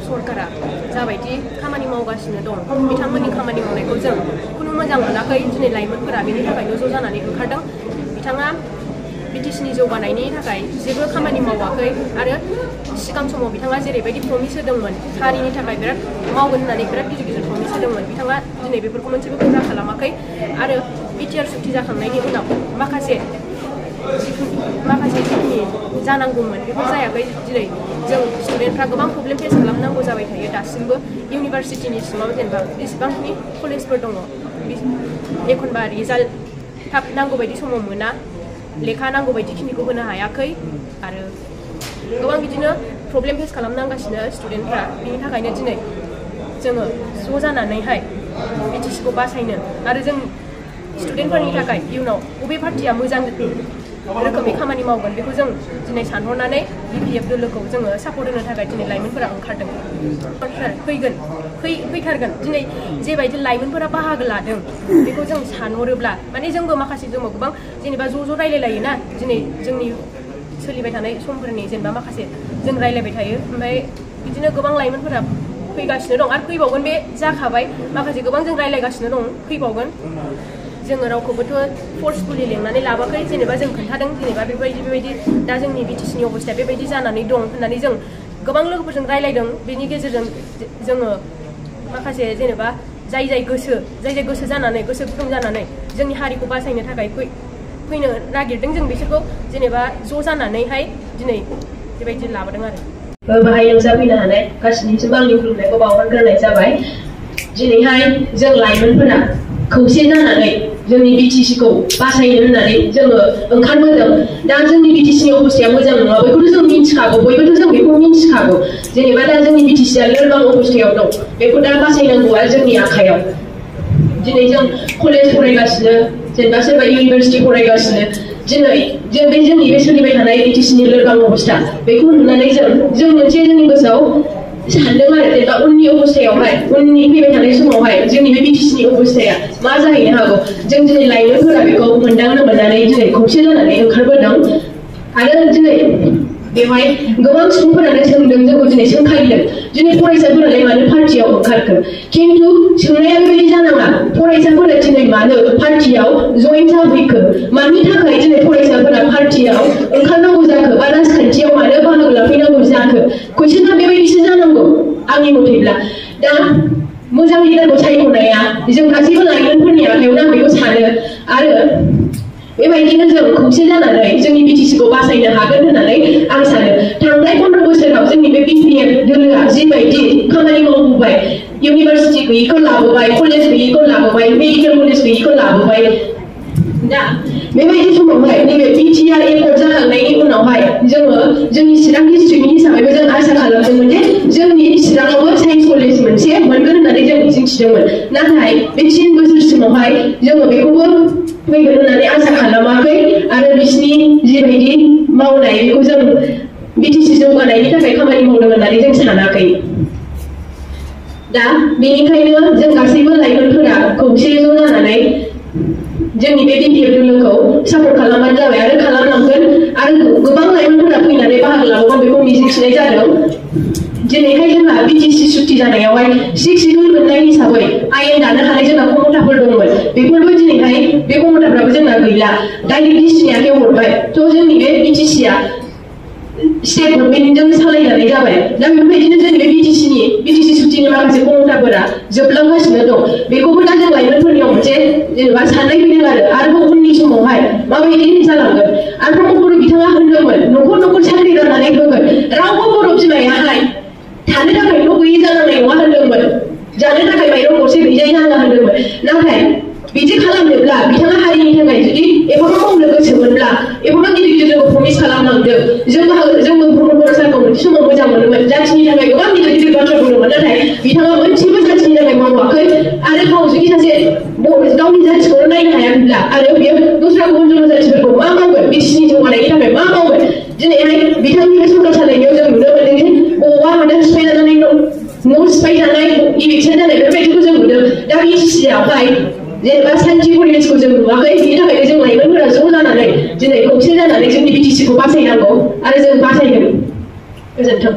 सरकारा जाबायदि खामानि मावगासिनो दं बिथांमोननि खामानि मावनायखौ जों खुनु मोजां मोनाखै। दिनै लाइमोनफोरा बेनि थाखायनो ज' जानानै ओंखारदों। बिथाङा बिटिसिनि जौगानायनि थाखाय जेबो खामानि मावाखै आरो सिगां समाव बिथाङा जेरैबायदि प्रमिस होदोंमोन हारिनि थाखाय बिराद मावगोन होननानै बिराद गिदिर प्रमिस होदोंमोन बिथाङा दिनै बेफोरखौ मोनसेबो पुरा खालामाखै। आरो बिटिआर सुक्ति जाखांनायनि उनाव माखासे जिखिनि जानांगौमोन बेफोर जायाखै। दिनै जों स्टुडेन्टफ्रा गोबां प्रब्लेम फेस खालामनांगौ जाबाय थायो दासिमबो। इउनिभारसिटिनि सिङाव जेनेबा बेसेबांखिनि कलेजफोर दङ एखनबा रिजाल्ट थाब नांगौ बायदि समाव मोना, लेखा नांगौ बायदिखिनिखौ होनो हायाखै आरो गोबां बिदिनो प्रब्लेम फेस खालामनांगासिनो स्टुडेन्टफ्रा। बिनि थाखायनो दिनै जोङो ज' जानानैहाय बिटिसिखौ बासायनो आरो जों स्टुडेन्टफोरनि थाखाय इयुनाव बबे पार्टिया मोजां रोखोमै खामानि मावगोन बेखौ जों दिनै सानहरनानै बिपिएफ दोलोखौ जोङो सापर्ट होनो थाखाय दिनै लाइमोनफोरा ओंखारदों। फैथारगोन। दिनै जेबायदि लाइमोनफोरा बाहागो लादों बेखौ जों सानहरोब्ला माने जोंबो गोबां जेनेबा ज' रायलायलायो ना। दिनै जोंनि सोलिबाय थानाय समफोरनि जेनेबा माखासे जों रायलायबाय थायो। ओमफ्राय बिदिनो गोबां लाइमोनफोरा फैगासिनो दं आरो फैबावगोन। बे जाखाबाय माखासे गोबां जों रायलायगासिनो दं फैबावगोन। जोङो रावखौबोथ' फर्सफुलि लेंनानै लाबाखै। जेनेबा जों खोन्थादों जेनेबा बेबायदि दा जोंनि बिटिसिनि अबस्थाया बेबायदि जानानै दं होननानै जों गोबां लोगोफोरजों रायलायदों। बेनि गेजेरजों जोङो माखासे जेनेबा जाय गोसो जानानै गोसो गुदुं जानानै जोंनि हारिखौ बासायनो थाखाय फैनो नागिरदों जों बिसोरखौ जेनेबा ज' जानानैहाय दिनै बेबायदि लाबोदों आरो बाहाय नुजाफैनो हानाय गासैनिसिमबो आंनि खुलुमनायखौ बावहरग्रोनाय जाबाय। दिनैहाय जों लाइमोनफोरा खौसे जानानै जोंनि बिटिसिखौ बासायनो होननानै जोङो ओंखारबोदों। दा जोंनि बिटिसिनि अबस्थाया मोजां नङा बेखौथ' जों मिन्थिखागौ, बयबोथ' जों बेखौ मिन्थिखागौ। जेनेबा दा जोंनि बिटिसिया लोरबां अबस्थायाव दं, बेखौ दा बासायनांगौआ जोंनि आखायाव। दिनै जों कलेज फरायगासिनो, जेनेबा सोरबा इउनिभारसिटि फरायगासिनो। दिनै जोंनि बे सोलिबाय थानाय बिटिसिनि लोरबां अबस्था बेखौ नुनानै जों मोनसे जोंनि गोसोआव सानदों आरो जेनेबा उननि अबस्थायावहाय उननि फैबाय थानाय समावहाय जोंनि बे बिटिसिनि अबस्थाया मा जाहैनो हागौ। जों दिनै लाइमोनफोरा बेखौ मोनदांनो मोननानै दिनै खौसे जानानै ओंखारबोदों। आरो दिनै बेवहाय गोबां सुबुंफोरानो सोंदों, जोंखौ दिनै सोंखारिदों दिनै फरायसाफोरालाय मानो पार्टियाव ओंखारखो। खिन्थु सोंनाया बेबायदि जानाङा, फरायसाफोरा दिनै मानो पार्टियाव जयेन जाफैखो, मानि थाखाय दिनै फरायसाफोरा पार्टियाव ओंखारनांगौ जाखो बा राजखान्थियाव मानो बाहागो लाफैनांगौ जाखो। कुइसना बेबायदिसो जानांगौ आंनि मथेब्ला। दा मोजां लिडारखौ सायख'नाया जों गासैबो लाइमोनफोरनि आखायावनो आं बेखौ सानो। आरो बेबायदिनो जों खौसे जानानै जोंनि बिटिसिखौ बासायनो हागोन होननानै आं सानो। थांनाय 15 बोसोराव जोंनि बे बिपिएफ दोलोआ जिबायदि खामानि मावबोबाय, इउनिभारसिटि गैयिखौ लाबोबाय, कलेज गैयिखौ लाबोबाय, मेडिकेल कलेज गैयिखौ लाबोबाय। दा बेबायदि समावहाय नैबे बिटिआर एकर्ड जाखांनायनि उनावहाय जोङो जोंनि चिरां डिस्ट्रिक्टनि हिसाबैबो जों आसा खालामदोंमोन जे जोंनि चिराङावबो साइन्स कलेज मोनसे मोनगोन होननानै जों मिजिंथिदोंमोन। नाथाय बे 3 बोसोरसिमावहाय जोङो बेखौबो फैगोन होननानै आसा खालामाखै। आरो बिसिनि जिबायदि मावनाय बेखौ जों बिटिसि जौगानायनि थाखाय खामानि मावदों होननानै जों सानाखै। दा बेनिखायनो जों गासैबो लाइमोनफोरा खौसे ज' जानानै जोंनि बे बिपिएफ दोलोखौ सापर्ट खालामबानो जाबाय आरो खालामलांगोन। आरो गोबां लाइमोनफोरा फैनानै बाहागो लागोन बेखौ मिजिंथिनाय जादों। दिनैहाय जोंहा बिटिसि सुक्ति जानायावहाय 6 शिड्युल मोननाय हिसाबै आयेन दानो हानाय जोंहा क्षमताफोर दंमोन। बेफोरबो दिनैहाय बे क्षमताफ्राबो जोंना गैला, डाइरेक्ट डिसिनि आखायाव हरबाय। थ' जोंनि बे बिटिसिया स्टेट गभर्नमेन्टजों सालायजानाय जाबाय। दा बेबायदिनो जोंनि बे बिटिसि सुक्तिनि माखासे क्षमताफोरा जोबलांगासिनो दं। बेखौबो दा जों लाइमोनफोरनियाव मोनसे जेनेबा साननाय फैदों आरोबाव उननि समावहाय माबायदि जालांगोन। आरो प्रमद बर' बिथाङा होनदोंमोन न'खर साख्रि राननानै होगोन। रावबो बर' बिमायाहाय थानो थाखाय न' गैयि जानांनाय नङा होनदोंमोन, जानो थाखाय माइरं गरसे गैजायै जानाङा होनदोंमोन। नाथाय बिदि खालामनोब्ला बिथाङा हारिनि थाखाय जुदि एफाबां मावनो गोसोमोनब्ला एफाबां गिदिर जोंखौ प्रमिस खालामलांदों। जोंबो प्रमद बर' सारखौ मोनसे समाव मोजां मोनोमोन, जाथिनि थाखाय गोबां गिदिर बाथ्रा बुंदोंमोन। नाथाय बिथाङा मोनसेबो जाथिनि थाखाय मावाखै। आरो गाव जुदि सासे गावनि जाथिखौनो नायनो हायाखैब्ला आरो बेयो दस्रा गुबुन जाथिफोरखौ मा मावगोन, बिटिसिनि जौगानायनि थाखाय मा मावगोन। दिनैहाय बिथांनि बे सरकार सालायनायाव जों नुनो मोनदों जे बबावबा माने सिफायजानानै न' सिफायजानाय इलेक्सन जानाय बेबायदिखौ जों नुदों। दा बिटिसियावहाय जेनेबा सान्थि परिबेसखौ जों नुवाखै। बिनि थाखायनो जों लाइमोनफोरा ज' जानानै दिनै खौसे जानानै जोंनि बिटिसिखौ बासायनांगौ आरो जों बासायगोन। गोजोन्थों।